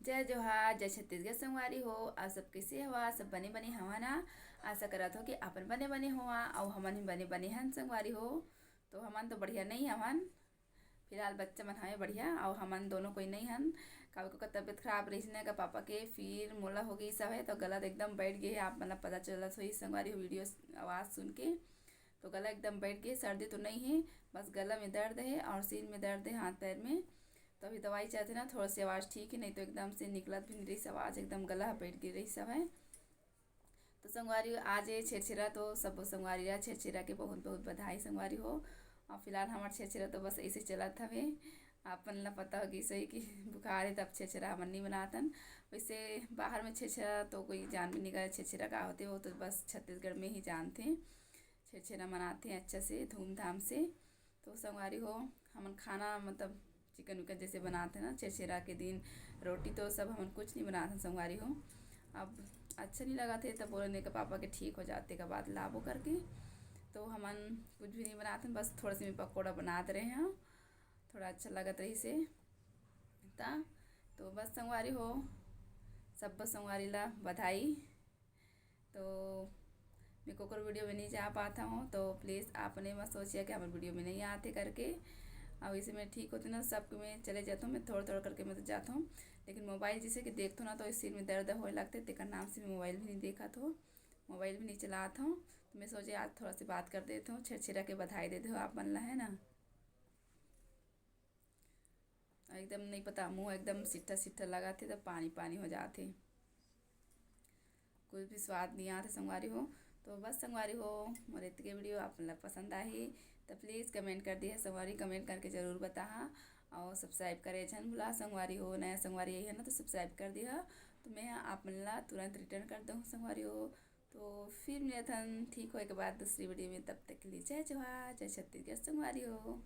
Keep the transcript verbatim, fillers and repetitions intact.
जय जोहार, जय छत्तीसगढ़ संगवारी हो। आप सब कैसे हवा? सब बने बने हवा ना? आशा करत हो कि अपन बने बने होवा, अउ हमन भी बने बने हन संगवारी हो। तो हमन तो बढ़िया नहीं हवन, फिलहाल बच्चा मन हवे बढ़िया, अउ हमन दोनों कोई नहीं हन। काबर के ओकर तबीयत खराब रहिस ना, का पापा के, फिर मोला हो गई सब है, तो गला तो एकदम बैठ गए है। आप मन ला पता चलत होही संगवारी हो वीडियो आवाज़ सुन के, तो गला एकदम बैठ गए। सर्दी तो नहीं है, बस गला में दर्द है और सिर में दर्द है, हाथ पैर में। तो अभी दवाई चलत है ना, थोड़ा सी आवाज़ ठीक है, नहीं तो एकदम से निकलत भी नहीं रही आवाज़, एकदम गला बैठ गई रही सब है। तो संगवारी हो, आज ये छेरछेरा, तो सब संगवारी ला छेरछेरा के बहुत बहुत बधाई संगवारी हो। और फिलहाल हमार छेरछेरा तो बस ऐसे चलत हवे। आप मन ला पता होगी सही कि बुखार है, तब छेरछेरा हमन नहीं बनातन। वैसे बाहर में छेरछेरा तो कोई जान भी नहीं करे छेरछेरा का होते, वो तो बस छत्तीसगढ़ में ही जानते। छेरछेरा मनाते हैं अच्छा से, धूमधाम से। तो संगवारी हो, हमन खाना मतलब चिकन विकन जैसे बनाते हैं ना छेरछेरा के दिन, रोटी तो सब हमन कुछ नहीं बनाते हैं संगवारी हो। अब अच्छा नहीं लगा थे, तब बोले नहीं, पापा के ठीक हो जाते का बाद लाबो करके, तो हमन कुछ भी नहीं बनाते हैं, बस थोड़ा सा मैं पकौड़ा बनात रहे हैं, थोड़ा अच्छा लगत रही से। ता तो बस संगवारी हो, सब संगवारी ला बधाई। तो मैं कोकर वीडियो में नहीं जा पाता हूँ, तो प्लीज़ आपने मत सोचिए कि हमारे वीडियो में नहीं आते करके। अब इसे मैं ठीक होती ना, सबके में चले जाता हूँ, मैं थोड़ा थोड़ा करके मैं तो जाता हूँ, लेकिन मोबाइल जैसे कि देखता हूँ ना, तो इस सिर में दर्द होने लगते, तेकर नाम से मैं मोबाइल भी नहीं देखा था, मोबाइल भी नहीं चलाता हूँ। तो मैं सोचे आज थोड़ा सी बात कर देता हूँ, छेरछेरा के बधाई दे दो आप मन ला, है ना। एकदम नहीं पता, मुँह एकदम सिट्ठा सिट्ठा लगा थे, तब पानी पानी हो जाते, कुछ भी स्वाद नहीं आते संगवारी हो। तो बस संगवारी हो, मोर इतके वीडियो आप मन ला पसंद आही, तो प्लीज़ कमेंट कर दिया संगवारी, कमेंट करके ज़रूर बताहा। और सब्सक्राइब करे झन भुला संगवारी हो, नया संगवारी आई है ना, तो सब्सक्राइब कर दिया। तो मैं आप मन ला तुरंत रिटर्न कर दूँ संगवारी हो। तो फिर मिलथन ठीक होए के बाद दूसरी वीडियो में, तब तक के लिए जय जोहार, जय छत्तीसगढ़ संगवारी हो।